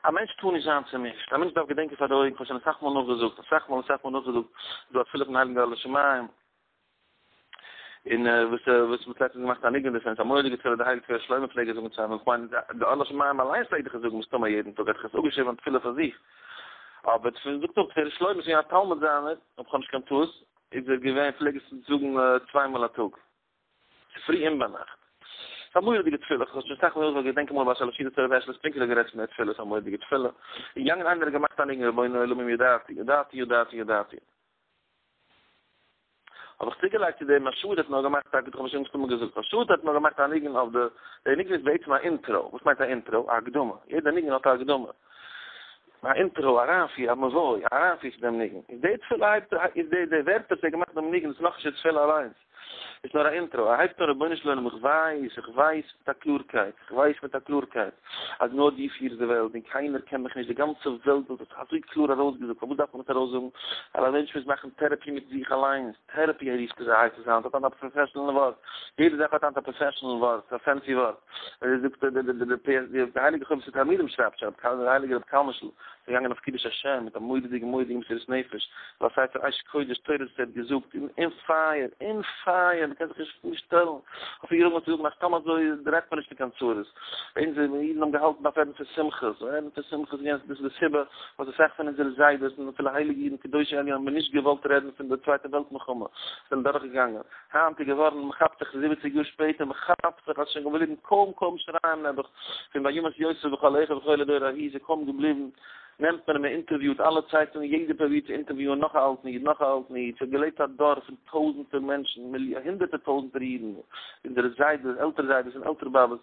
א מענטש טאר נישט זיין צומישט, א מענטש דארף געדענקען פאר די אויגן, כ'האב שוין אסאך מאל נאכגעזאגט, אסאך מאל אסאך מאל נאכגעזאגט, ס'איז דא א תפילה פון הייליגן אור לשמים, און וואס וואס מ'האט לעצטנס געמאכט א ניגון דערפון, ס'איז א מורא'דיגע תפילה, די הייליגע תפארת שלמה פלעג עס זאגן צו איינעם, כ'מיין די אור לשמים אליינס פלעגט דאך עס זאגן מסתמא יעדן טאג, האט דאך עס אפגעשריבן א תפילה פאר זיך, אבער זאגט נאך תפארת שלמה איז געווען א תלמיד זיינער, אויב כ'האב נישט קיין טעות, איז ער געווען פלעג עס זאגן צוויי מאל א טאג. צופרי און ביינאכט. ס'איז א מורא'דיגע תפילה, כ'האב שוין אסאך מאל געזאגט, געדענק אמאל ביי שלש סעודות ר' הערשעלע ספינקער האט גערעדט פון די תפילה, ס'איז א מורא'דיגע תפילה. איז געגאנגען איינער האט געמאכט א ניגון רבונו עולמים ידעתי, ידעתי, ידעתי, ידעתי. האב איך צוגעלייגט צו דעם א שאד האט נאר געמאכט א, כ'האב שוין מסתמא געזאגט, א שאד האט נאר געמאכט א ניגון אויף די, די ניגון איז בעצם א intro, וואס מיינט א intro? א הקדמה, יעדע ניגון האט א הקדמה. א intro, אריינפיר, א מבוי, א אריינפיר צו דעם ניגון. איז די תפילה הייבט, איז די די ווערטער וואס ער האט געמאכט דעם ניגון, דאס איז נאכנישט די תפילה אליינס. איז נאר א intro. ער הייבט אן רבונו של עולם איך ווייס, איך ווייס מיט א קלארקייט, איך ווייס מיט א קלארקייט, אז נאר דו פירסט די וועלט און קיינער קען מיך נישט, די גאנצע וועלט וואלט עס אזוי קלאר ארויסגעזאגט, פארוואס דארף מען עס ארויסזאגן? ווייל א מענטש מוז מאכן therapy מיט זיך אליינס, therapy רופט עס, הייסט עס היינט, האט היינט א professional ווארט, יעדע זאך האט היינט א professional ווארט, א fancy ווארט. ווען ער זאגט די הייליגע חובת התלמידים שרייבט שוין דער הייליגער רבי קלמיש'ל איז געגאנגען אויף קידוש השם מיט א מורא'דיגע מורא'דיגע מסירות נפש, ווייל ספר אש קודש תורות וואס ער האט געזאגט אין פייער אין פייער מען קען זיך נישט פארשטעלן אויף איר אנגעהויבן צו זאגן אז סתם אזוי רעדט מען נישט פון קיין צרות, אונזער אידן האבן געהאלטן דארף רעדן פון שמחות, רעדן פון שמחות איז געווען דאס איז די סיבה וואס אסאך פון אונזערע זיידעס און אפילו הייליגע אידן קדושי עליון האבן נישט געוואלט רעדן פון די צווייטע וועלט מלחמה זענען דורך געגאנגען. היינט איז געווארן, מען כאפט זיך זיבעציג יאר שפעטער, מען כאפט זיך אז ס'שוין געבליבן קוים קוים שיריים נעבעך, פון וימת יוסף וכל אחיו וכל הדור ההוא, ס'איז קוים געבליבן, נעמט מען און מען אינטערוויוט אלע צייטונגען, יעדער פרובירט צו אינטערוויוען נאך א אלטן איד, נאך א אלטן איד, ס'האט געלעבט א דור פון טויזנטער מענטשן, הונדערטער טויזנטער אידן, אונזערע זיידעס, עלטער זיידעס און עלטער באבעס,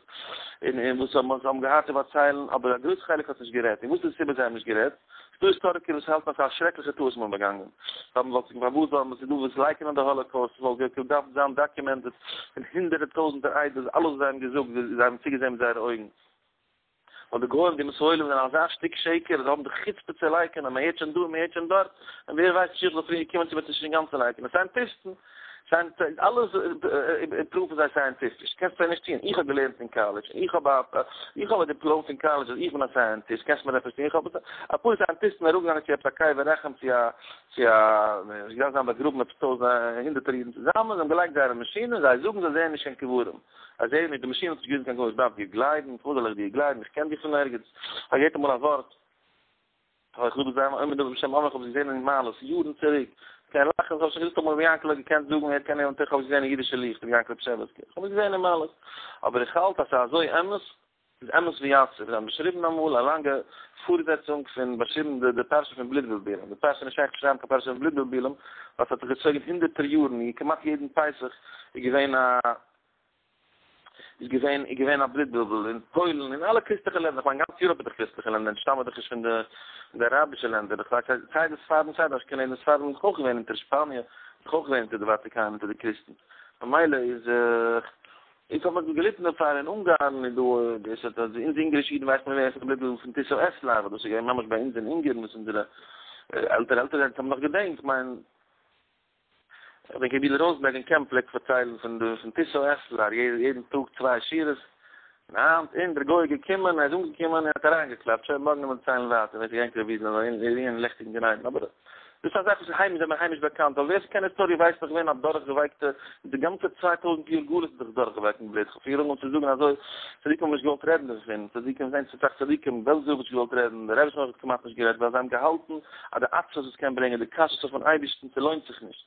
און און וואס האבן האבן געהאט צו פארציילן, אבער א גרויס חלק האט נישט גערעדט, און וואס איז די סיבה זיי האבן נישט גערעדט? ס'דא היסטאריקער וואס האלטן אז ס'איז א שרעקליכע טעות מ'האט באגאנגען. זיי וואלט זיך פארוואס זאל מען ס'איז דא וואס לייקענען די האלאקאוסט ס'וואלט געדארפט זיין documented פון הונדערטער טויזענטער עדות אלעס וואס זיי האבן געזאגט ווי זיי האבן צוגעזען מיט זייערע אויגן. ווייל די גוים די אומות העולם זענען אזא שטיק שקר זיי האבן די חוצפה צו לייקענען מ'הערט שוין דא און מ'הערט שוין דארט און ווער ווייסט משיח זאל פריער קומען צו מ'וועט עס נישט אינגאנצן לייקענען. סייענטיסטן אלעס proof ן זיי סייענטיסטיש, קענסט זיי נישט טון, איך האב געלערנט אין קאלעדזש, איך האב א איך האב א דיפלאם פון קאלעדזש אז איך בין א scientist, קענסט מיר עפעס טון, איך האב אפאר סייענטיסטן אראפגעגאנגען צו עפעס א קבר רחם צו א צו א נישט געדארפט זיין באגראבן עפעס טויזענט הונדערטער אידן צוזאמען, זיי האבן געלייגט זייערע מאשינען, זיי זאגן זיי זעען נישט קיין קברים, זיי זעען נישט, די מאשין האט נישט געוויזן קיין קברים, איך דארף דיר גלייבן, פארוואס זאל איך דיר גלייבן, איך קען דיך פון ערגעץ, איך האב געהערט אמאל א ווארט. האב איך געזאגט זיי האבן עומד בשם אומרם, איך האב עס געזען אין מעלות יארן צוריק, קען לאכן, איך האב שוין געזאגט אמאל רבי יענקל האט געקענט זאגן ער קען און איך האב עס געזען אין אידישע ליכט רבי יענקל פשעווארסקער, איך האב עס געזען אין מעלות, אבער איך האלט אז ס'איז אזוי אמת, ס'איז אמת ויציב, זיי האבן באשריבן אמאל א לאנגע פארזעצונג פון באשריבן די די פרשה פון בלוט בלבולים, די פרשה איז נישט שייך צו שרייבן קיין פרשה פון בלוט בלבולים, ווייל ס'האט זיך געצויגן הונדערטער יארן, און כמעט יעדן פסח איז געווען א. איז געווען איז געווען א בלוט בלבול אין פוילן אין אלע קריסטליכע לענדער, איך מיין גאנץ יוראפ איז דאך קריסטליכע לענדער, אונז שטאמען דאך נישט פון די פון די אראבישע לענדער, איך ווייס אז סיי די ספרדים סיי די אשכנזים, ספרדים איז דאך אויך געווען אונטער שפאניע, איז דאך אויך געווען אונטער די וואטיקאן אונטער די קריסטן, ממילא איז איז האט מען געליטן דערפאר אין אונגארן איז דא דאס האט אז אונז אונגארישע אידן ווייסט מען ווער עס האט די בלוט בלבול פון טיסא עסלאר, דאס איז געווען ממש ביי אונז אין אונגארן וואס אונזערע עלטערע עלטערע זיידעס האבן נאך געדענקט, איך מיין. איך דענק רבי יודל ראזנבערג אין קעמפ פלעגט פארציילן פון די פון טיסא עסלאר יעדן טאג צוויי שורות, און היינט און דער גוי איז געקומען ער איז אנגעקומען און האט אריינגעקלאפט, שוין מארגן וועט מען דערציילן ווייטער ווער ס'געדענקט רבי יודל און אין ליכטיגן גן עדן, אבער דאס איז א זאך וואס איז היימיש זעמער היימיש באקאנט, ווייל ווער ס'קען היסטאריע ווייסט דאך געווען א דורכגעווייקטע די גאנצע 2000 יאר גלות איז דאך דורכגעווייקט מיט בלוט, כ'האב פריער אנגעהויבן צו זאגן אזוי, צדיקים האבן נישט געוואלט רעדן דערפון, צדיקים זענען צו סאך צדיקים, בעלזער רב האט נישט געוואלט רעדן, דער רבי האט כמעט נישט גערעדט ווייל זיי האבן געהאלטן אז די עצבות וואס קען ברענגען די קשיות אויפן אייבערשטן ס'לוינט זיך נישט.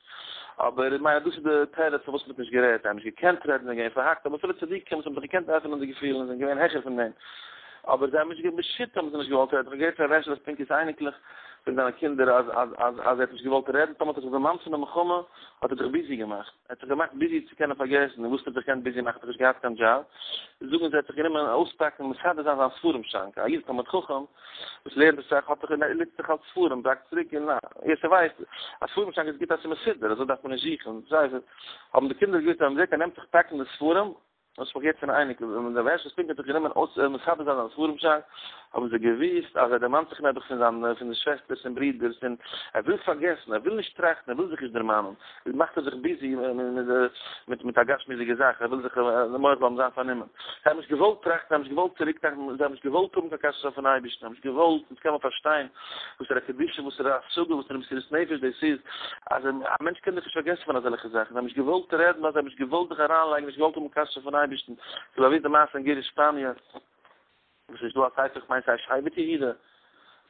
אבער איך מיין אז דאס איז די תירוץ פארוואס מ'האט נישט גערעדט, זיי האבן נישט געקענט רעדן זענען געווען פארהאקט, אבער אפילו צדיקים וואס האבן זיך געקענט עפענען די געפילן זענען געווען העכער פון דעם. אבער זיי האבן נישט בשיטה האבן זיי נישט געוואלט רעדן. איך האב געהערט פון ר' הערשעלע ספינקער'ס אייניקלעך, פון זיינע קינדער, אז אז אז אז ער האט נישט געוואלט רעדן, טאמער האט ער זיך דערמאנט פון די מלחמה, האט ער זיך busy געמאכט. ער האט זיך געמאכט busy צו קענען פארגעסן, און וואס האט ער זיך געקענט busy מאכן, האט ער נישט געהאט קיין דזשאב. זאגן זיי, ער האט זיך גענומען אויספאקן, מסדר זיין זיין ספרים שאנק. א איד א תלמיד חכם, וואס לערנט אסאך האט דאך און נוצט דאך אלץ ספרים, זאגט צוריק און ווער ס'ווייסט אז ספרים שאנק איז גוט אז ס'איז מסודר אזוי דארף מען נישט זוכן, זיי האבן די קינדער געוואוסט אז מ'זעט ער נעמט זיך פאקן די ספרים, דאס האב איך געהערט פון אייניקל, ווען דער ר' הערשל ספינקער האט זיך גענומען אויס מסדר זיין זיין ספרים שאנק. האבן זיי געוואוסט אז ער דערמאנט זיך נעבעך פון זיין פון די שוועסטערס און ברידערס און ער וויל פארגעסן, ער וויל נישט טראכטן, ער וויל זיך נישט דערמאנען, איז מאכט ער זיך busy מיט מיט א גשמיות'דיגע זאך, ער וויל זיך די מח זאל אים זיין פארנומען. זיי האבן נישט געוואלט טראכטן, זיי האבן נישט געוואלט צוריק טראכטן, זיי האבן נישט געוואלט האבן קיין קשיות אויפן אייבערשטן, זיי האבן נישט געוואלט, אונז קען מען פארשטיין וואסערע קדושה, וואסערע השגה, וואסערע מסירות נפש דאס איז, אז א מענטש קען זיך נישט פארגעסן פון אזעלכע זאכן, זיי האבן נישט געוואלט רעדן, זיי האבן נישט געוואלט זיך אריינלייגן, נישט געוואלט האבן קשיות אויפן אייבערשטן, ס'איז באוויסט די מעשה אין גור שפאניע. וואס איז דא א ספר כ'מיין ס'הייסט שבט יהודה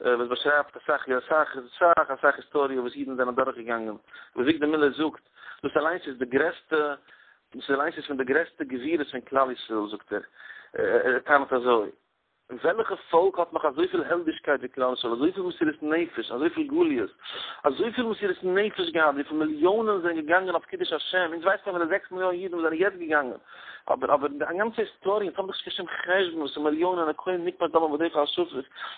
וואס באשרייבט אסאך אסאך אסאך אסאך היסטאריע וואס אידן זענען דורך געגאנגען וואס אביגדור מילער זאגט דאס אליינס איז די גרעסטע דאס אליינס איז פון די גרעסטע גבורות פון כלל ישראל זאגט ער ער טענה'ט אזוי וועלכע פאלק האט נאך אזויפיל העלדישקייט ווי כלל ישראל אזויפיל מסירות נפש אזויפיל גליות אזויפיל מסירות נפש געהאט וויפיל מיליאנען זענען געגאנגען אויף קידוש השם אונז ווייסט מען פון די זעקס מיליאן אידן וואס זענען יעצט געגאנגען אבער אבער די גאנצע היסטאריע, אונז האבן דאך נישט קיין שום חשבון וואס איז מיליאנען נקיים נקמת דמם בדרך השפוך,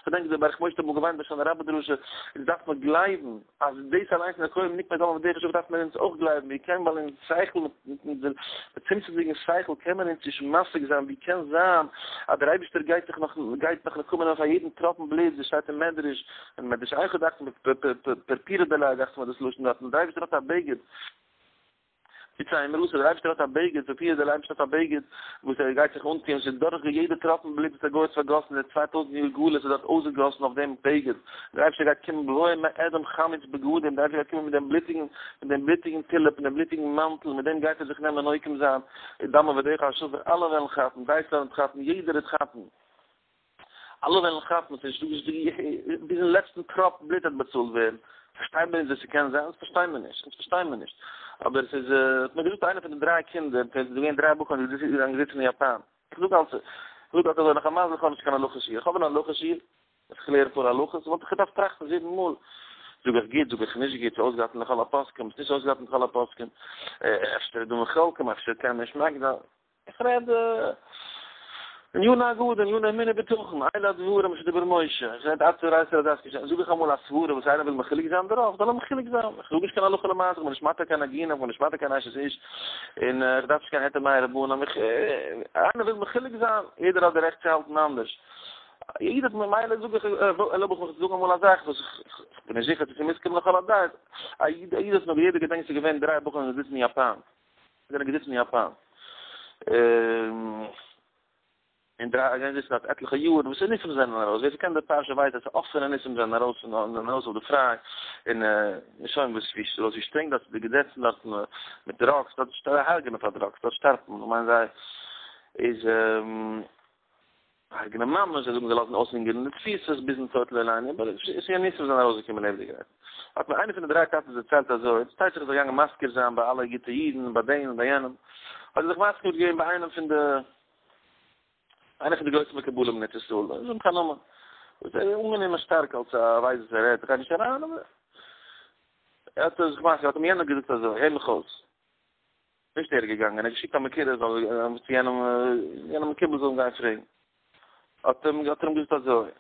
כ'דענק דער ברך משה האט אמאל געוויינט ביי הושענא רבה דרשה, אונז דארף מען גלייבן אז דאס אליינס נקיים נקמת דמם בדרך השפוך דארף מען אונז אויך גלייבן, מיר קען ווייל אונז שכל מיט אונזער מצומצם'דיגן שכל קען מען אונז נישט משיג זיין ווי קען זיין אז דער אייבערשטער גייט זיך נאך גייט נאך נקמה נעמען פאר יעדן טראפן בלוט, ווי שטייט אין מדרש, אין מדרש איכה דאכט זיך פורפורא דיליה דאכט זיך מיר דאס לשון דארטן, דער אייבערשטער האט א בגד. מיט זיין מלוכה, דער אייבערשטער האט א בגד, פורפורא דער אייבערשטער האט א בגד וואס ער גייט זיך אנטוען, ס'איז דורך יעדע טראפן בלוט וואס א גוי האט פארגאסן אין די 2000 יאר גלות איז דארט אויסגעגאסן אויף דעם בגד, דער אייבערשטער גייט קומען בבואו מאדום חמוץ בגדים, דער אייבערשטער גייט קומען מיט דעם בלוטיגן מיט דעם בלוטיגן טולעפ, מיט דעם בלוטיגן מאנטל, מיט דעם גייט ער זיך נעמען נוקם זיין, דם עבדיך השפוך, אלע וועלן כאפן, דייטשלאנד וועט כאפן, יעדער וועט כאפן. אלע וועלן כאפן, ס'איז נישט דא ביזן לעצטן טראפ בלוט וועט באצאלט ווערן, פארשטיי מיר אונז ווי ס'קען זיין, אונז פארשטיי מיר נישט, אונז פארשטיי מיר נישט, אבער ס'איז, האט מיר געזאגט איינער פון די דריי קינדער, ס'איז געווען דריי בחורים וואס זענען געזיצן אין יאפאן, איך זאג אלץ, איך זאג אלץ אזוי, נאך א מזל איך האב נישט קיין הלכה שיעור, איך האב אן הלכה שיעור, איך לערן פאר הלכות, וואלט איך געדארפט טראכטן זיבן מאל, זאג איך גוט, זאג איך נישט גוט, ס'איז אויסגעהאלטן לכל הפוסקים, ס'איז נישט אויסגעהאלטן לכל הפוסקים, אפשר איז דא מחלקים, אפשר קען מען נישט מגדיר. איך רעד עניני אגדה, עניני אמונה בטחון, אלה הדברים שדיבר משה, איך רעד עצה ורייסער אדאס געשען, זאג איך אמאל א סברה וואס איינער וויל מחולק זיין דערויף, זאל ער מחולק זיין, איך זאג נישט קיין הלכה למעשה, איך בין נישט מתיר קיין עגונה, איך בין נישט מתיר קיין אשת איש, און איך דארף נישט קיין היתר מאה רבנים, איך, איינער וויל מחולק זיין, יעדער האט די רעכט צו האלטן אנדערש, יעדער האט ממילא זאג איך, ערלויב איך מיך צו זאגן אמאל א זאך וואס איך בין נישט זיכער צו ס'איז מוסכם לכל הדעות, א איד האט מיר יעדער געדענקט ס'איז געווען דריי בחורים וואס זיצן אין יאפאן. זענען געזיצן אין יאפאן און דריי זענען געזיצן דארט עטליכע יאר וואס איז ניסים זענען ארויס ווער ס'קען די פרשה ווייסט אז אפענע ניסים זענען ארויס פון זענען ארויס אויף די פריי און שוין וואס ווי וואס ווי שטרענג דארט די געזעצן דארט מיט drugs דארט הרג'נען פאר drugs דארט שטארבט מען כ'מיין זיי איז הרג'נען ממש, זיי זאגן זיי לאזן אויסהונגערן די תפיסות ביזן טויט לא עלינו, אבער עס איז יא ניסים זענען ארויסגעקומען לעבעדיגערהייט. האט מיר איינער פון די דריי טאטעס דערציילט אזוי, פארשטייט זיך איז ער געגאנגען מזכיר זיין ביי אלע גוטע אידן, ביי דעם און ביי יענעם, האט ער זיך מזכיר געווען ביי איינעם פון די, איינער פון די גרויסע מקובלים אין ארץ ישראל, איך זאג קיין נאמען, וואס ער איז אנגענומען שטארק אלס א ווייסט וואס ער רעדט, איך גיי נישט אריין, אבער ער האט זיך מזכיר, האט אים יענער געזאגט אזוי, הער מיך אויס. נישט ער איז געגאנגען, ער האט געשיקט א מקורב זאל צו יענעם, יענעם מקובל זאל אים גיין פרעגן. האט אים, האט ער אים געזאגט אזוי,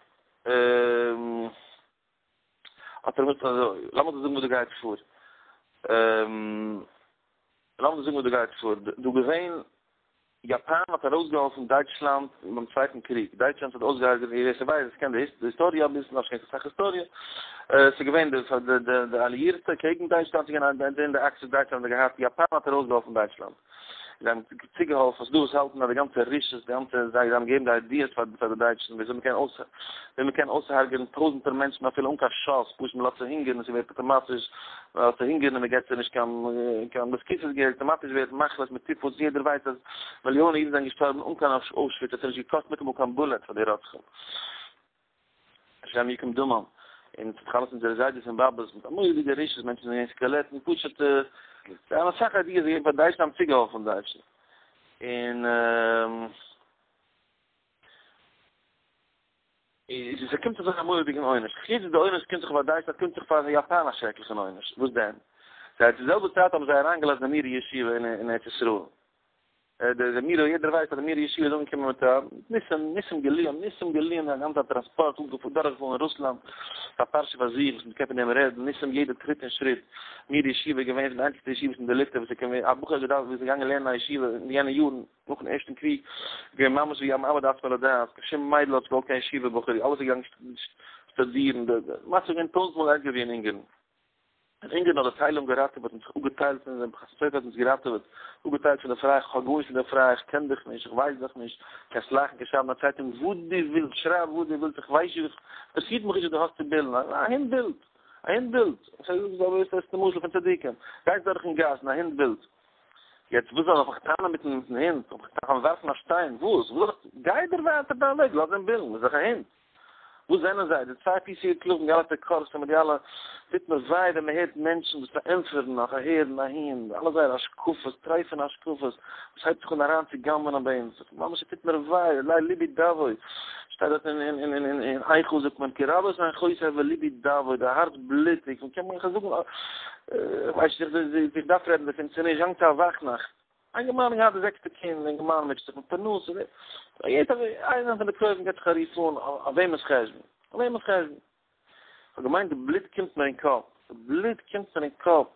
האט ער אים געזאגט אזוי, לאמיר דיר זאגן וואס דא גייט פאר, לאמיר דיר זאגן וואס דא גייט פאר, דא געווען יאפאן האט ארויסגעהאלפן דייטשלאנד ביים צווייטן קריג, דייטשלאנד האט אויסגעהרגעט, ווער ס'ווייסט, עס קען די היסטאריע אביסל, דארף נישט קיין סאך היסטאריע, ס'איז געווען די די אליאירטע קעגן דייטשלאנד, ס'איז געווען די Axis דייטשלאנד האט געהאט, יאפאן האט ארויסגעהאלפן דייטשלאנד, זיי האבן צוגעהאלפן, ס'איז דא וואס האלטן אז די גאנצע רשעות, די גאנצע, זיי האבן געגעבן די ideas פאר די דייטשן וויאזוי מ'קען אויס, ווי מ'קען אויסהרג'ענען טויזנטער מענטשן אפילו אן קיין שאס, פשוט מ'לאזט זיי הונגערן און ס'ווערט אטאמאטיש ווייל צו הונגערן און מ'געט זיי נישט קיין קיין בית הכסא'ס געלט, אטאמאטיש ווערט מחלות מיט טיפוס, יעדער ווייסט אז מיליאנען אידן זענען געשטארבן אן קיין אוישוויץ, עס האט נישט געקאסט מיטאמאל קיין bullet פאר די רוצחים, השם יקום דמם, און ס'האט אלעס אונזערע זיידעס און באבעס מיט א מורא'דיגע רשעות, מענטשן זענען געווען סקעלעטן, פשוט זיי האבן אסאך ideas געגעבן פאר דייטשן, האבן צוגעהאלפן דייטשן, און. איז עס קומט זיך א מורא'דיגן עונש, חוץ די עונש קומט זיך פאר דייטשלאנד קומט זיך פאר יאפאן א שרעקליכן עונש, וואס דען? זיי די זעלבע צייט האבן זיי אריינגעלאזט די מירער ישיבה אין ארץ ישראל. די מירער, יעדער ווייסט אז די מירער ישיבה איז אנגעקומען מיט א ניסים, ניסים גלויים, ניסים גלויים, א גאנצע טראנספארט דורכגעפארן אין רוסלאנד, א פרשה פאר זיך וואס מען קען פון דעם רעדן, ניסים יעדע טריט און שריט, מירער ישיבה איז געווען פון די איינציגסטע ישיבות אין די ליטע וואס איז געווען, א בחור האט געדארפט וואס איז געגאנגען לערנען אין א ישיבה אין יענע יארן נאכן ערשטן קריג, איז געווען ממש ווי א מאבד עצמו לדעת, קיין שום מיידל האט נישט געוואלט קיין ישיבה בחור, אלעס איז געגאנגען שטודירן, די מצב איז געווען טויזנט מאל ערגער ווי אין אונגערן. אין אונגערן האט די טיילונג געראטעוועט און זיך אפגעטיילט פון דעם חתם סופר האט אונז געראטעוועט, אפגעטיילט פון די פרייע, כ'האב גארנישט מיט די פרייע, כ'קען דיך נישט, איך ווייס דיך נישט, קענסט לאכן, קענסט שרייבן א צייטונג וואס דו ווילסט, שרייב וואס דו ווילסט, איך ווייס נישט, אינטערעסירט מיך נישט וואס דו האסט צו בילן, א הונט בילט, א הונט בילט, דאס איז די משל פון צדיקים, גייסט דורכן גאס און א הונט בילט, יעצט וואס זאל איך מיך טענה'ן מיטן הונט, זאל איך מיך ווארפן א שטיין, וואס, וואס זאל איך, גיי דיר ווייטער דיין וועג, לאז אים בילן, איז דאך א הונט. וואס זענען זיי? די צוויי פיסיגע כלבים די אלע אפיקורסים מיט די אלע, טוט מיר וויי ווען מען הערט מענטשן וואס פארענטפערן נאך אהער און אהין, אלע זייערע השקפות, טרייפענע השקפות, וואס הייבט זיך אן אריין צו גנב'נען ביי אונז, ממש עס טוט מיר וויי, לי לבי דאבוי, שטייט דארט אין אין אין אין אין איכה זאגט מען כי רבות אנכותי ולבי דאבוי, די הארץ בלוטיגט, מען קען מאנכע זאגן, איך ווייס נישט צו איך דארף רעדן דערפון צו נישט, געגאנגען צו א וואכנאכט. אינגערמאן האט געהאט די זעקסטע קינד, אינגערמאן מוטשעט זיך מיט פרנסה, יעדער איינער פון די קרובים געט זיך א רוף אן, אויף וועמענס חשבון? אויף וועמענס חשבון? כ'האב געמיינט די בלוט קומט מיר אין קאפ, די בלוט קומט מיר אין קאפ,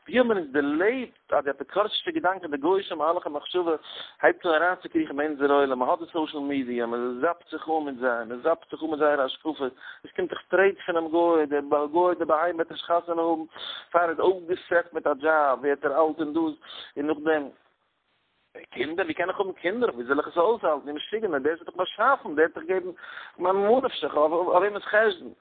ווי האבן מיר אונז דערלעבט אז די אפיקורסישע געדאנקען, די גוי'אישע מהלך המחשבה הייבט אן אריינצוקריכן ביי אונזער עולם, מען האט די social media, מען זאפט זיך אן מיט זיי, מען זאפט זיך אן מיט זייערע השקפות, עס קומט דאך straight פונעם גוי, דער גוי דער בהמה וועט נישט חתונה האבן פאר ער איז אויפגעסעט מיט א דזשאב, ווערט ער אלט און דאס, און נאכדעם, קינדער? ווי קען איך האבן קינדער? ווי זאל איך עס אויסהאלטן? דו משוגענער, דער האט דיך באשאפן, דער האט דיך געגעבן, כ'מיין ממה נפשך, אויף וועמענס חשבון?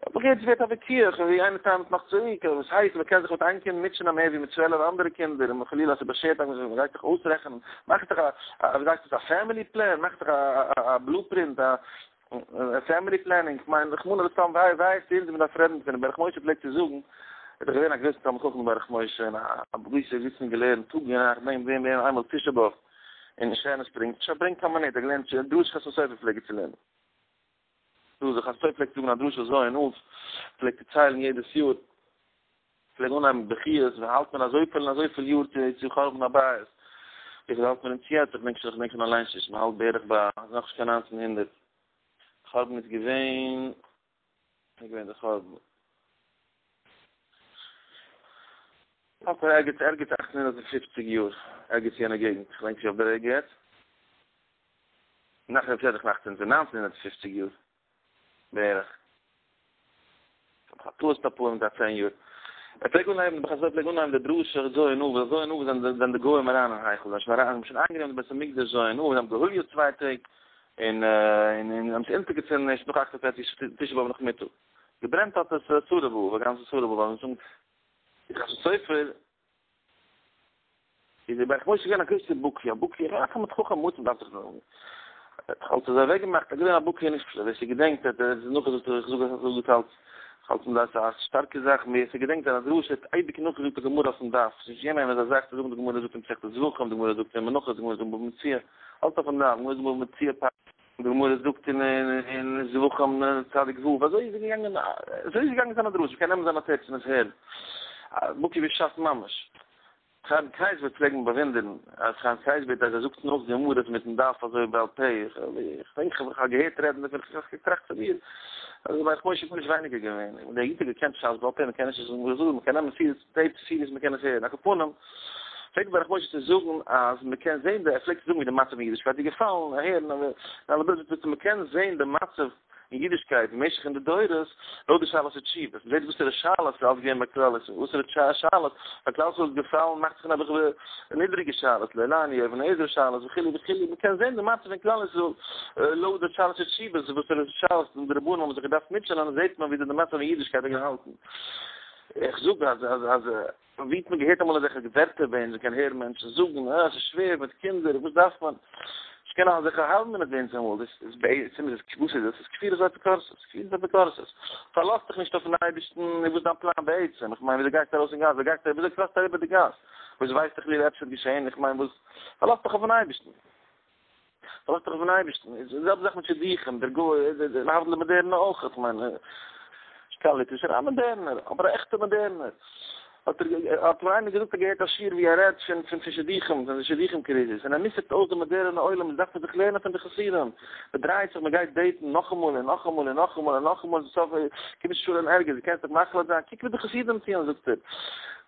אבער יעצט ווערט א וויכוח, ווי איינער טענה'ט נאך צוריק, וואס הייסט, מען קען זיך מיט איין קינד מוטשענען מער ווי מיט 12 אנדערע קינדער, און חלילה אז ס'איז באשערט אז מען גייט זיך אויסרעכענען, מאך דיך א, ווי זאגסטו עס, א family plan, מאך דיך א blueprint, א family planning, כ'מיין רחמנא לצלן וויי ווייסט אונז מ'דארף רעדן דערפון, ברך משה פלעגט צו זאגן, ער איז דאך געווען א גרויסער תלמיד חכם ברך משה, און א גרויסער געזיצן און געלערנט טאג און נאכט, ווען ווען ווען איינמאל תשעה באב אין שענער ספרינג, תשעה ברענגט קיין מינוט, ער האט געלערנט דרשה חתם סופר פלעג ער צו לערנען, דרשה חתם סופר פלעגט זאגן א דרשה אזוי און אויף, פלעגט ער ציילן יעדעס יאר. פלעג אנהייבן מיט בכיות, ווי האלט מען אזויפיל און אזויפיל יאר צו צו חורבן הבית, וויפיל האלט מען אונז יעצט, איך דענק שוין איך דענק שוין אליינס נישט, מען האלט בערך ביי נאכנישט קיין 1900, חורבן איז געווען, ווען איז געווען די חורבן? האלט מען ערגעץ ערגעץ 1850 יאר, ערגעץ יענע געגנט, איך דענק נישט אויף די רגע יעצט, נאך 1950 יאר בערך. כ'האב א טעות אפאר מיט א צען יאר. ער פלעג אנהייבן, די בחור פלעג אנהייבן די דרשה ז' אב, ז' אב זענען זענען די גוים אריין אין היכל, זיי האבן שוין אריין, האבן שוין איינגענומען די בית המקדש ז' אב, זיי האבן געהוליעט צוויי טעג, און און און האבן עס אונטערגעצינדן ערשט נאך 48 תשעה באב נאכמיטאג. געברענט האט עס עשרה באב, א גאנצע עשרה באב, ווייל מ'זאגט די חתם סופר איז דער ברך משה געווען א גרויסער בקי, א בקי, א תלמיד חכם מוץ מ'דארף זיך זאגן. ער האט אלץ אזוי אוועק געמאכט, ער איז געווען א בקי נפלא, ווער ס'געדענקט האט ער נאכגעזאגט, איך זאג עס איך זאג עס אלץ, איך האלט פון דאס א שטארקע זאך, ווער ס'געדענקט זיינע דרשות האט אייביג נאכגעזאגט די גמרא אויפן דף, ס'איז נישט געווען ביי אים אזא זאך צו זאגן די גמרא זאגט אין מסכת זבחים, די גמרא זאגט אין מנחות, די גמרא זאגט אין בבא מציעא, אלץ אויפן דף, די גמרא זאגט אין בבא מציעא פ. די גמרא זאגט אין זבחים צדיק ו', אזוי איז ער געגאנגען, אזוי איז געגאנגען זיינע דרשות, מ'קען נעמען זיינע טעיפס און עס הערן, בקי בשס ממש. חיים קרייזווירט פלעג מען באוואונדערן אז חיים קרייזווירט אז ער זאגט נאך גמרות מיטן דף אזוי בעל פה, איך דענק איך האב געהערט רעדן דערפון, איך האב געטראכט צו מיר אז ברך משה איז גארנישט ווייניגער געווען, און דער איד האט געקענט שס בעל פה, מען קען נישט זאגן, מען קען נעמען סידיס, tapes, CDs מען קען עס הערן, על כל פנים פלעגט ברך משה צו זאגן אז מען קען זען די, ער פלעגט צו זאגן ווי די מצב אין אידישקייט איז געפאלן, אהער און אלע בילדער, מען קען זען די מצב אין אידישקייט במשך אין די דורות, לויט די שאלות ותשובות, מ'זעט וואסערע שאלות ס'איז אלץ געווען ביי כלל ישראל, וואסערע שאלות ביי כלל ישראל איז געפאלן מאכט זיך נעבעך נידריגע שאלות, לא עלינו, אבן העזר שאלות וכו' וכו', מ'קען זען די מצב אין כלל ישראל לויט די שאלות ותשובות, וואסערע שאלות די רבנים האבן זיך געדארפט מוטשענען, זעט מען ווי די מצב אין אידישקייט האט געהאלטן. איך זאג אז אז אז ווי האט מען געהערט אמאל אזעלכע ווערטער ביי אונז, מ'קען הערן מענטשן זאגן, אה, ס'איז שווער מיט קינדער, וואס דארף מען? נישט קיין אזעלכע האלבן מינוט ביי אונז אמאל, דאס איז בעצם איז עס, וואס איז עס? עס איז כפירות ואפיקורסות, כפירות ואפיקורסות. פארלאז דיך נישט אויפן אייבערשטן, און וואס איז דיין פלאן בעצם? איך מיין, וויאזוי גייסטו ארויס אין גאס? וויאזוי גייסטו, וויאזוי קראסטו אריבער די גאס? וואס ווייסטו חלילה עפעס וועט געשען? איך מיין, וואס? פארלאז דיך אויפן אייבערשטן. פארלאז דיך אויפן אייבערשטן. איז די זעלבע זאך מיט שידוכים, דער גוי, להבדיל די מאדערנע אויך, איך מיין, נישט קיין ליטווישער, א מאדערנער, אבער א עכטער מאדערנער. האט ער האט מיר איינער געזאגט ער האט געהערט א שיעור ווי ער רעדט פון פון פון שידוכים, פון די שידוכים קריזיס, און ער מוסר'ט אויס די מאדערענע עולם, עס דארף מען זיך לערנען פון די חסידים, מען דרייט זיך, מען גייט date ן נאכאמאל און נאכאמאל און נאכאמאל און נאכאמאל, צום סוף קומט נישט שלום ערגעץ, דו קענסט דיך מחליט זיין, קוק ווי די חסידים טוען זאגט ער,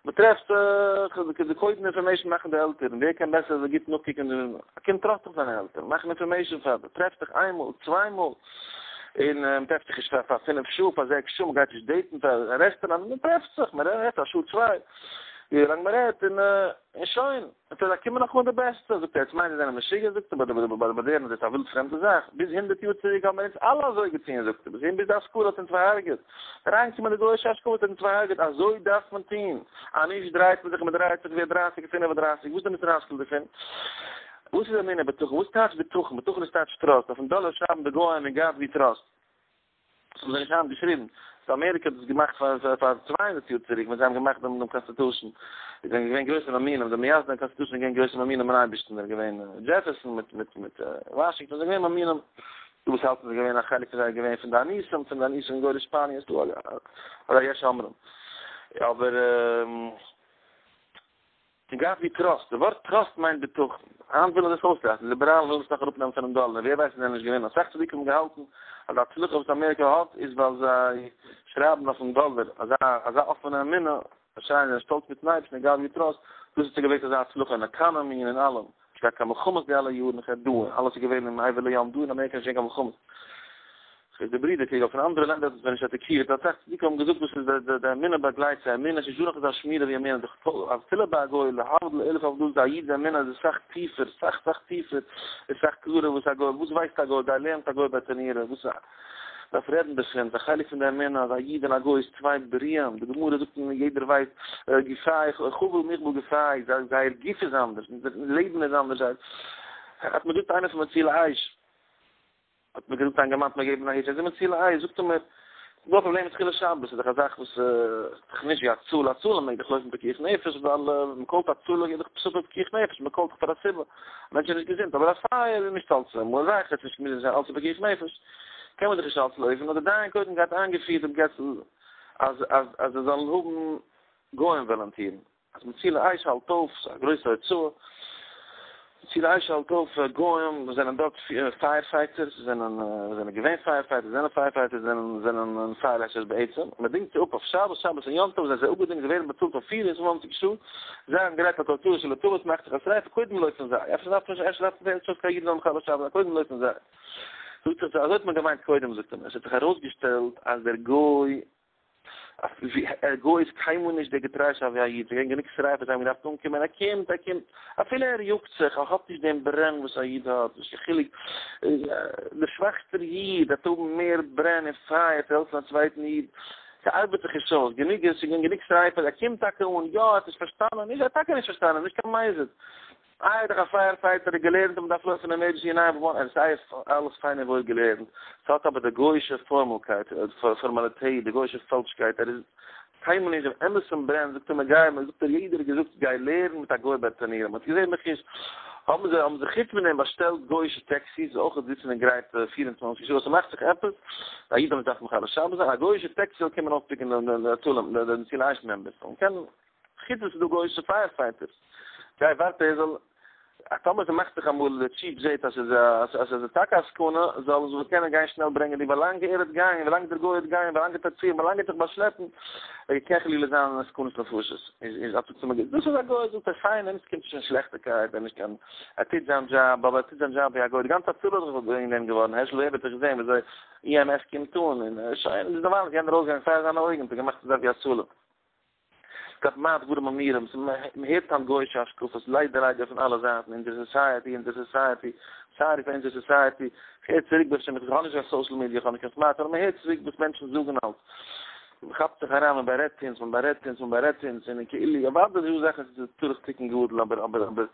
מען טרעפט זיך, די קודם information מאכן די עלטערן, ווער קען בעסער אזוי גוט נאכקוקן, א קינד trust דאך זיינע עלטערן, מאכן information פאר די, טרעפט זיך איינמאל, צוויי מאל. און מען טרעפט זיך נישט פאר פאר פינף שעה, פאר זעקס שעה, מען גייט נישט date ן פאר א רעסטוראנט, מען טרעפט זיך, מען רעדט א שעה צוויי, ווי לאנג מען רעדט, און און שוין, און זיי קומען נאך אן די בעסטע, זאגט ער, יעצט מיינט זיי זענען משוגע, זאגט ער, ביי די ביי די מאדערנע איז דאס א ווילד פרעמדע זאך, ביז הונדערט יאר צוריק האבן מיר אונז אלע אזוי געטון, זאגט ער, ביז ביז די השכלה האט אונז פארהרגעט, אריינגעקומען די גוי'אישע השכלה האט אונז פארהרגעט, אזוי דארף מען טון, אז נישט דרייט מען זיך און מען דרייט זיך ווי א דרייסיג און פינף און דרייסיג, וואס איז די מוסר השכל דערפון? וואס איז אמונה בטחון? וואס טייטש בטחון? בטחון איז טייטש trust. אויפן דאלער שרייבן די גוים אין God we trust. דאס האבן זיי נישט היינט געשריבן. סאו אמעריקע האט עס געמאכט פאר פאר 200 יאר צוריק ווען זיי האבן געמאכט דעם דעם constitution. זיי זענען געווען גרויסע מאמינים. די מייסדי constitution זענען געווען גרויסע מאמינים אין אייבערשטן. זענען געווען דזשעפערסאן מיט מיט מיט וואשינגטאן זענען געווען מאמינים. דא וואס האלטן זיי געווען א חלק פון זיי געווען פון די אנוסים, פון די אנוסים אין גויליש שפאניע. ס'דא א יש אומרים. אבער. אין God we trust, די ווארט trust מיינט בטחון, היינט ווילן זיי עס אויסרייסן, ליבעראלן ווילן עס נאך אראפנעמען פונעם דאלער, און ווער ווייסט זיי זענען נישט געווען, אסאך צדיקים האבן געהאלטן אז די הצלחה וואס אמעריקע האט איז ווייל זיי שרייבן אויפן דאלער אזא אזא אפענע אמונה, זיי שרייען זיי זענען שטאלץ מיטן אייבערשטן אין God we trust, דאס האט זיי געוועקט אזא הצלחה אין עקאנאמי און אין אלעם, נישט געהאט קיין מלחמות די אלע יארן, איך רעד דא, אלעס איז געווען אין מעבר לים, דא אין אמעריקע איז נישט געווען קיין מלחמות. איז די ברידער קריג אויף פון אנדערע לענדער האט עס ווען נישט אטאקירט, אסאך צדיקים האבן געזאגט דאס איז די די אמונה באגלייט זיי, אמונה ס'נישט דא נאך אזא שמירה ווי אמונה, דאך אפילו ביי א גוי להבדיל אלף הבדלות א איד'ס אמונה איז אסאך טיפער, סאך סאך טיפער, איז סאך קלארער וואס א גוי, וואס ווייסט א גוי, גיי לערנט א גוי ביי תנורא, וואס א דארף רעדן דערפון, ס'איז א חלק פון די אמונה אז א איד און א גוי איז צוויי בריאים, די גמרא זאגט און יעדער ווייסט, גופייך חבל מוחבל גופייהו, זייער גוף איז אנדערש, לעבן איז אנדערש, זייער, האט מיר געזאגט איינער פון מצילי אש. האט מיר געזאגט א אינגערמאן מיר געבן א היטש, ער איז מציל א זאגט ער מיר, ס'איז דא א פראבלעם מיט חילול שבת, ס'איז דאך א זאך וואס איז דאך נישט ווי הצלה, הצלה מעג דאך לויפן פיקוח נפש, ווייל מען call ט הצלה איז דאך ספק פיקוח נפש, מען call ט דאך פאר א סיבה, א מענטש איז נישט געזונט, אבער א פייער איז נישט אלץ אמאל זאך, עס איז נישט מוז זיין אלץ פיקוח נפש, קען מען דאך נישט אלץ לויפן, האט דער דיין קודם געהאט איינגעפירט דעם געצל אז אז אז זיי זאלן האבן גוים וואלונטירן. אז מצילי אש האלט אויף, ס'איז א גרויסע הוצאה, מצילי אש האלט אויף גוים וואס זענען דארט fire fighters, זענען זענען געווען fire fighters, זענען fire fighters, זענען זענען פייער לעשערס בעצם, מען דינגט זיי אפ אויף שבת, שבת און יום טוב זענען זיי אפגעדינגט, זיי ווערן באצאלט אויף 24 שעה, זיי זענען גרייט פאר כל צרה שלא תבוא, ס'מאכט זיך א שריפה, קודם לויפן זיי, אפשר דארף מען אפשר דארף מען נישט קיין אידן זאלן מחלל שבת זיין, קודם לויפן זיי. זאגט זיך אזוי האט מען געמיינט קודם זאגט ער מיר, עס האט זיך ארויסגעשטעלט אז דער גוי א גוי איז קיינמאל נישט דער געטריישאפט ווי א איד, ס'איז געווען גענוג שריפות זיי האבן געדארפט אנקומען, ער קומט, ער קומט, אפילו ער יאגט זיך, ער האט נישט דעם ברען וואס א איד האט, נישט קיין חילוק, דער שוואכסטער איד וועט האבן מער ברען און פייער צו העלפן א צווייטן איד, ס'ארבעט זיך נישט אויס, גענוג איז, ס'איז געווען גענוג שריפות, ער קומט טאקע אן, יא ער האט נישט פארשטאנען, נישט ער האט טאקע נישט פארשטאנען, נישט קיין מזיד. איי איז דאך א fire fighter האט געלערנט אז מ'דארף לויפן emergency 911, עס איז אלעס פיין און וואויל געלערנט, ס'האט אבער די גוי'אישע פארמאלקייט, פארמאליטעט, די גוי'אישע פאלשקייט, ער איז קיינמאל נישט דעם אמת'ן ברען, זאגט ער מיר גיי, זאגט ער יעדער האט געזאגט גיי לערן מיט א גוי ביי טענירען, מ'האט געזען בחוש, האבן זיי האבן זיי חוץ פון דעם באשטעלט גוי'אישע טעקסיס, אויך זיצן אין גרייט 24 שעה, ס'מאכט זיך עפעס, א איד זאל נישט דארפן מחלל שבת זיין, א גוי'אישע טעקסי זאל קומען אויפ pick ן די הצלה, די מצילי אש members, זאלן קענען. חוץ וואס ס'איז דא גוי'אישע fire fighters. גיי ווארט ער זאל, אז טאמער ס'מאכט זיך אמאל די chief זעהט אז ס'איז א אז ס'איז טאקע א סכנה, זאל זאל קענען גיין שנעל ברענגען די ווילאנג ער וועט גיין, ווילאנג דער גוי וועט גיין, ווילאנג ער וועט ציען, ווילאנג ער וועט זיך באשלעפן, קען חלילה זיין א סכנת נפשות. איז איז אט צו מ'געט דאס איז א גוי זאגט ער פיין, אים קומט נישט קיין שלעכטיגקייט, ער נישט קיין ער טוט זיין דזשאב, אבער ער טוט זיין דזשאב ווי א גוי, די גאנצע הצלה איז דאך וועגן דעם געווארן, הערשל וועבער האט דאך געזעהן וויאזוי EMS קומט אן, און שוין, איז נארמאל אז יענער ארויסגעגאנגען פאר זיינע אויגן, האט ער געמאכט אזא ווי הצלה. גאט מה דברים אמורים, מ'הערט היינט גוי'אישע השקפות, ליידער ליידער פון אלע זייטן, אונזער society, אונזער society, sorry פאר אונזער society, איך הער צוריק ברוך השם, איך האב נישט קיין social media, איך האב נישט קיין smartphone, אבער מ'הערט צוריק וואס מענטשן זאגן אלץ, מ'כאפט זיך אריין, מ'בארעדט אונז, מ'בארעדט אונז, מ'בארעדט אונז, און כאילו, אוודאי איז דא זאכן וואס איז צריך תיקון גדול, אבער אבער אבער,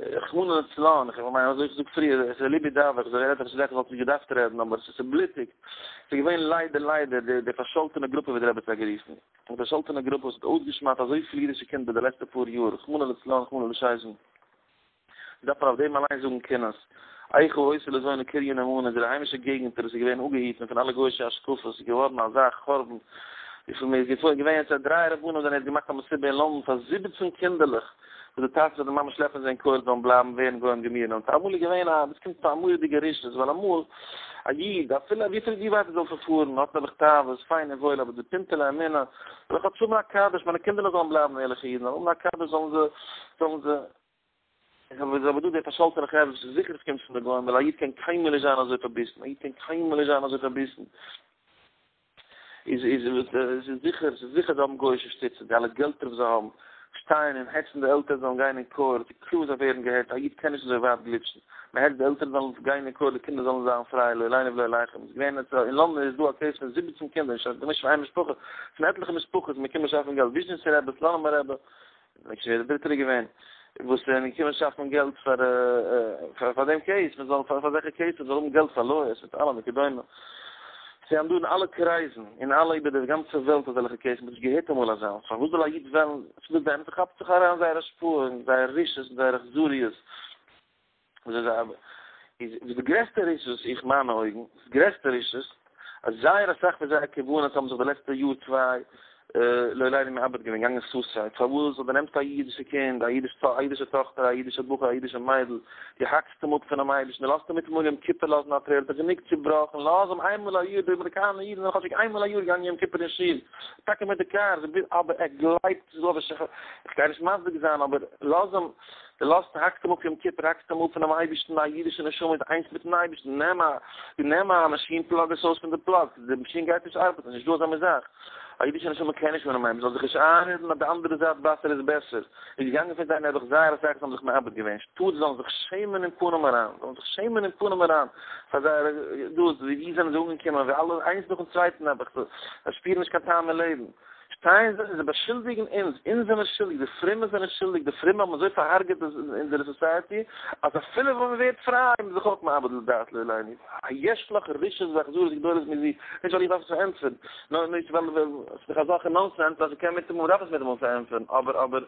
רחמנא לצלן, איך מיין אזוי איך זאג פריער, עס איז ליבי דאווע, איך זאג רעד איך זאך וואלט נישט געדארפט רעדן, אבער עס איז בלוטיג, עס איז געווען ליידער ליידער די פארשאלטענע גרופע ווי דער רבי האט זיי גערופן. די פארשאלטענע גרופע וואס האט אויסגעשמד'ט אזויפיל אידישע קינדער די לעצטע פאר יאר, רחמנא לצלן רחמנא לישזן, דארף מען אויף דעם אליין זאגן קינות. איכה היתה לזונה קריה נאמנה, אונזערע היימישע געגנטער וואס איז געווען אפגעהיטן פון אלע גוי'אישע השקפות איז געווארן אזא חורבן. וויפיל מיר איז געווען יעצט אז דריי רבנים זענען יעצט געמאכט א מסיבה אין לונדון פאר זיבעצן קינדערלעך וואס די טאטעס אדער מאמעס שלעפן זיי אין קאורט זאלן בלייבן ווערן גוים גמורים און אמאל איז געווען א דאס קומט פון א מורא'דיגע רשעות ווייל אמאל א איד אפילו וויפיל ווי ווייט ער זאל פארפארן האט נעבעך תאוות פיין און וואויל אבער די פינטעלע אמונה זאל איך כאטש האבן א קדוש מיינע קינדערלעך זאלן בלייבן ערליכע אידן זאלן האבן א קדוש זאלן זיי זאלן זיי איז אבער דא די פארשאלטענע חברה וואס איז זיכער עס קומט פון די גוים ווייל א איד קען קיינמאל נישט זיין אזוי פארביסן א איד קען קיינמאל נישט זיין אזוי פארביסן איז איז איז זיכער ס'איז זיכער זיי האבן גוי'אישע שטיצע די אלע געלטער וואס זיי האבן שטייען און העצן די עלטערן זאלן גיין אין קאורט ס'איז קלאר זיי ווערן געהעצט א איד קען נישט אזוי ווייט גליטשן מען העצט די עלטערן זאלן גיין אין קאורט די קינדער זאלן זיין פריי לא עלינו ולא עליכם איז געווען יעצט אין לאנדאן איז דא א case פון זיבעצן קינדער נישט נישט פון איין משפחה פון עטליכע משפחות מען קומען שאפן געלט וויזשניצער רבי סלאנימער רבי כ'ווייס נישט ווער דער דריטער איז געווען, וואס זענען געקומען שאפן געלט פאר פאר דעם case, מען זאל פאר אזעלכע cases זאל האבן געלט פאר lawyers מיט אלעם וכדומה. זיי האבן דא אין אלע קרייזן, אין אלע איבער דער גאנצער וועלט אזעלכע cases, מען האט נישט געהערט אמאל אזאנס, פארוואס זאל א איד וועלן, ס'איז דא באמת ס'כאפט זיך אריין זייער השפעה און זייער רשעות און זייער אכזריות, וואס איז א איז וואס די גרעסטע רשעות איך מיינע אויגן, דאס גרעסטע רשעות, אז זייער אסאך פון זייער קרבנות האבן זיך די לעצטע יאר צוויי לא עלינו מאבד געווען, געגאנגען suicide, פארוואס ווייל דו נעמסט א אידישע קינד, א אידישע טאכטער, א אידישע בחור, א אידישע מיידל, דו האקסט אים אפ פונעם אייבערשטן, דו לאזט אים מיטאמאל יום כיפור לאזן א טרער, האט ער גענוג צובראכן, לאז אים איינמאל א יאר, די אמעריקאנער אידן זענען כאטשיג איינמאל א יאר געגאנגען יום כיפור אין שול, טאקע מיט די קאר, אבער ער גלייבט, איך גיי נישט מסביר זיין, אבער לאז אים. דו לאזט, האקסט אים אפ יום כיפור, האקסט אים אפ פונעם אייבערשטן, א אידישע נשמה איז איינס מיטן אייבערשטן, נעם א, נעם א מאשין plug עס אויס פון די plug, די מאשין גייט נישט ארבעטן, נישט דא אזא מין זאך, א אידישע נשמה קען נישט אנעם אייבערשטן, זאל זיך נישט איינרעדן אז די אנדערע זייט וואסער איז בעסער, איז געגאנגען פון זיי נעבעך זייער אסאך וואס האבן זיך מאבד געווען, שטאט זאלן זיך שעמען אין פנים אריין, זאלן זיך שעמען אין פנים אריין פאר זייערע דאס, ווי זענען זיי אנגעקומען, ווי אלע איינס נאכן צווייטן נעבעך, זיי שפירן נישט קיין טעם אין לעבן. שטייען זיי און זיי באשולדיגן אונז, אונז זענען שולדיג, די פרומע זענען שולדיג, די פרומע האבן אזוי פארהארגעט אונזערע society, אז אפילו ווען מען ווערט פריי איז מען זיך אויך מאבד לדעת לא עלינו. היש לך רשעות ואכזריות גדולות מזו, נישט ווייל איך דארף עס פארענטפערן, נאר נישט ווייל עס איז דאך אזעלכע nonsense אז מ'קען מיטאמאל, מ'דארף עס מיטאמאל פארענטפערן, אבער אבער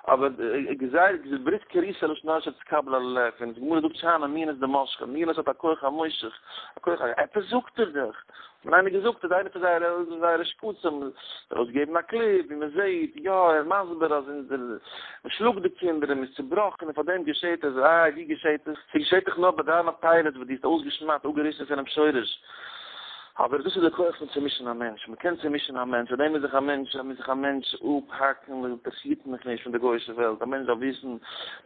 אבער גזירה ברית כריתה לשון הרע שתתקבל על הלב, און די גמרא זאגט שאני מינות דמשכה, מינות האט א כח המושך, א כח ה, עפעס זאגט ער דאך. האט מיר איינער געזאגט אז איינער פון זייערע זייערע שקצים האט ארויסגעגעבן א clip ווי מען זעהט יא ער איז מסביר אז אונזער מען שלאגט די קינדער און מען איז צובראכן און פארדעם געשעהט עס, איי ווי געשעהט עס? ס'געשעהט דאך נאר ביי דיינע פירות וואס דו האסט אויסגעשמדט אפגעריסן פונעם שורש. אבער דאס איז די כח פון צומישן א מענטש, מען קען צומישן א מענטש, פארדעם מוז זיך א מענטש מוז זיך א מענטש אפהאקן, עס אינטערעסירט מיך נישט פון די גוי'אישע וועלט, א מענטש דארף וויסן,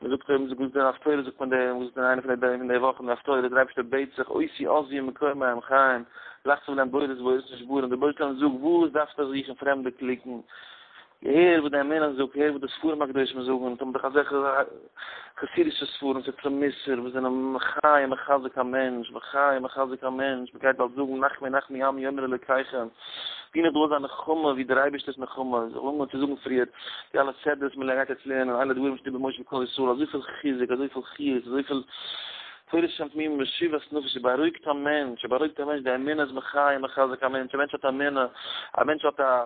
מען זאגט מען זאגט אין הפטורה זאגט מען די, מען זאגט אין איינע פון די פון די וואכן די הפטורה, דער אייבערשטער בעט זיך אותי עזבו ומקום מים חיים, לחצוב להם בורות בורות נשברים, דער בורא עולם זאגט וואס דארפסטו זוכן פרעמדע קליקן, הער וואס די אמונה זאגט, הער וואס די ספרים הקדושים זאגן, אונז האבן דאך אזעלכע חסידישע ספרים, ספרי מוסר, וואס זענען מחיה ומחזק א מענטש, מחיה ומחזק א מענטש, מען גייט באלד זאגן נחמו נחמו עמי יאמר אלוקיכם, ווי נאך דא אזא נחמה ווי דער אייבערשטער'ס נחמה, איך האב אנגעהויבן צו זאגן פריער, די אלע סדרות מען גייט יעצט לערנען, אלה דברים שדיבר משה בקול ישראל, אזויפיל חיזוק, אזויפיל חיות, אזויפיל תורת שם תמימים משיבת נפש, בארואיגט א מענטש, בארואיגט א מענטש, די אמונה איז מחיה ומחזק א מענטש, א מענטש האט אמונה, א מענטש האט א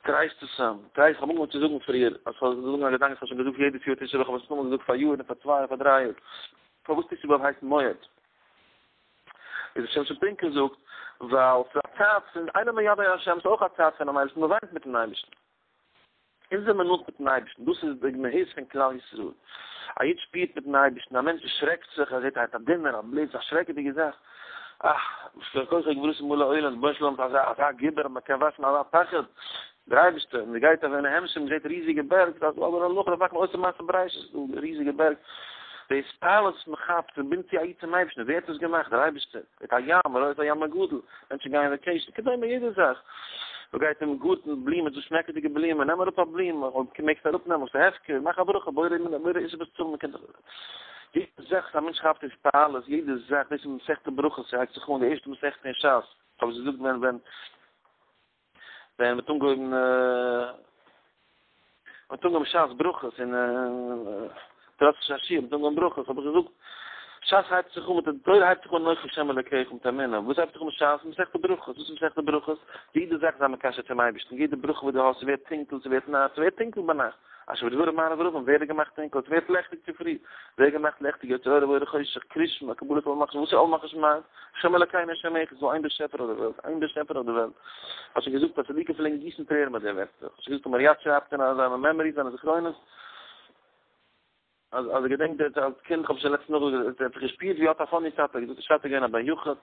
טרייסט עס אים, טרייסט, איך האב אנגעהויבן צו זאגן פריער, אז כ'זאל זאגן א געדאנק, איך האב שוין געזאגט יעדעס יאר תשעה באב, איך האב עס נאכאמאל געזאגט פאר יאר און פאר צוויי און פאר דריי יאר, פארוואס תשעה באב הייסט מועד? איז ר' שמשון פינקל זאגט, ווייל ס'איז א צייט פון אלה מועדי ה', ס'איז אויך א צייט פונעם אייבערשטן, מ'וויינט מיט'ן אייבערשטן. אונז זעמיר נאנט מיט'ן אייבערשטן, דאס איז די מהות פון כלל ישראל. א איד שפירט מיט'ן אייבערשטן, א מענטש דערשרעקט זיך, ער זעט א דונער, א בליץ, א שרעקעדיגע זאך, אה, כוחו וגבורתו מלא עולם, רבונו של עולם איז אזא אזא גיבור, מען קען ווארפן אזא פחד, דער אייבערשטער, מען גייט אויף אין המשך, מען זעט ריזיגע בערג, דאס איז אבער הלכה, דאס מאכט מען עושה מעשה בראשית, דא ריזיגע בערג, די התפעלות וואס מען כאפט, מען בינדט צו א איד צום אייבערשטן, ווער האט עס געמאכט? דער אייבערשטער, מיט א ים, רואה את הים הגדול, מענטשן גייען vacation, כדומה יעדע זאך, מען גייט אין גארטן, בלומען, דא שמעקעדיגע בלומען, נעם אראפ א בלום, אויב מעגסט אראפנעמען, ס'איז הפקר, מאך א ברכה, בורא בורא איש בצלמו, מען קען זיך. יעדע זאך וואס א מענטש כאפט התפעלות, יעדע זאך, דאס איז מסכת ברכות, ס'הייבט זיך אן די ערשטע מסכת אין שס, כ'האב עס געזאגט ווען ווען ווען מ'האט אנגעהויבן מ'האט אנגעהויבן שס ברכות אין תורת שעשועים, מ'האט אנגעהויבן ברכות, האב איך געזאגט. שס הייבט זיך אן מיט די תורה הייבט זיך אן אנכי השם אלקיך מיט אמונה, וואס הייבט זיך אן מיט שס? מסכת ברכות, וואס איז מסכת ברכות? יעדע זאך זיי מקשר צום אייבערשטן, יעדע ברכה וואס דו האסט, ס'ווערט טונקל, ס'ווערט נאכט, ס'ווערט טונקל ביינאכט, אשר בדברים מעריב רבים, ווער האט געמאכט טונקל? ס'ווערט לעכטיג צופרי, ווער האט געמאכט לעכטיג? יוצר אור ובורא חושך, קריאת שמע, קבלת עול מלכות, וואס איז עול מלכות שמים? השם אלקינו השם אחד, ס'איז דא איין באשעפער אויף די וועלט, איין באשעפער אויף די וועלט. האט שוין געזאגט אז צדיקים פלעגן גיסן טרערן ביי די ווערטער, האט שוין געזאגט אז מהרי"ט שרייבט אין זיינע memories, זיינע זכרונות, אז אז ער געדענקט דער אלס קינד, כ'האב שוין לעצטנס נאכגעזאגט, ער האט זיך געשפירט ווי ער האט א funny טאטע, געזאגט ער שרייבט ער געווען א בן יחיד, ער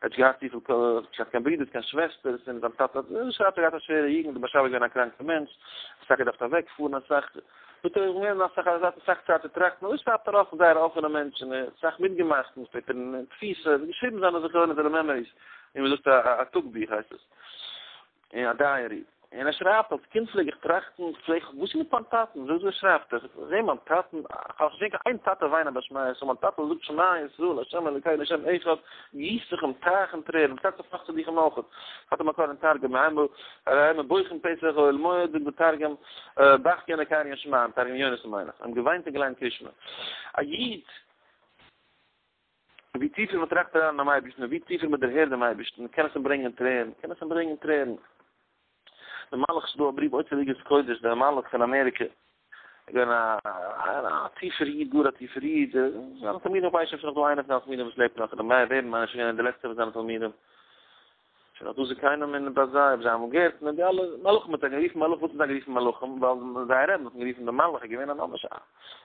האט נישט געהאט צופיל נישט געהאט קיין ברידערס קיין שוועסטערס, און זיין טאטע האט, ער שרייבט ער געהאט א שווערע יוגנט, דער באשעפער איז געווען א קראנקער מענטש, אסאך געדארפט אוועק פארן אסאך, זאגט ער איז געווען אסאך ער האט אסאך צייט צו טראכטן, אזוי שרייבט ער אפן, זייער א אפענער מענטש, און אסאך מיטגעמאכט, און שפעטער אין תפיסה, ער האט געשריבן זיינע זכרונות זיינע memories, ווי מען זאגט א טאג בוך הייסט עס. אין א diary, און ער שרייבט, אלס קינד פלעג איך טראכטן, פלעג איך, וואס איז מיט מיין טאטן, אזוי אזוי שרייבט ער, איך זע מיין טאטן, איך האב נישט געזען קיין איין טאטע וויינען ביי שמע ישראל, מיין טאטע זאגט שמע ישראל ה' אלוקינו ה' אחד, גיסט זיך אים טייכן טרערן, פארציילט זיך נאך צדיקים אויך, האט א מקור אין תרגום, המה בוכים פתח אוהל מועד, זאגט דער תרגום, בכיין אלוקינו השמים, תרגום יונתן מיין איך, האבן געוויינט און געליינט קריאת שמע. א איד. ווי טיפער מען טראכט אריין אינעם אייבערשטן און ווי טיפער מען דערהערט דעם אייבערשטן, קען עס אים ברענגען טרערן, קען עס אים ברענגען טרערן. דער מלאך, ס'איז דא א בריוו אוצר אגרות קודש, דער מלאך פון אמעריקע, איז געווען א טיפער איד, גאר א טיפער איד, זיינע תלמידים, איך ווייס נישט אויב ס'איז נאך דא איינער פון זיינע תלמידים וואס לעבט נאך, רבי מאיר וועבערמאן איז שוין געווען דער לעצטער פון זיינע תלמידים. שוין נאך דא זקנים אין ביי זיי, אויב זיי האבן גערטן און די אלע מלאכים האט ער גערופן מלאך, וואס האט זיי גערופן מלאכים? ווייל זייער רבי האט אים גערופן דער מלאך, איז געווען א ממש א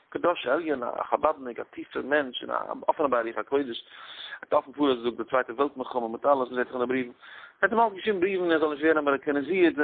קדוש עליון, א חבדניק, א טיפער מענטש, און א אפענער בעל רוח הקודש, האט אפן פאראויס געזאגט די צווייטע וועלט מלחמה מיט אלעס, מען זעט זיך אין די בריוון, ער האט אים אלץ געשריבן בריוון ער זאל נישט ווערן אמעריקאניזירט.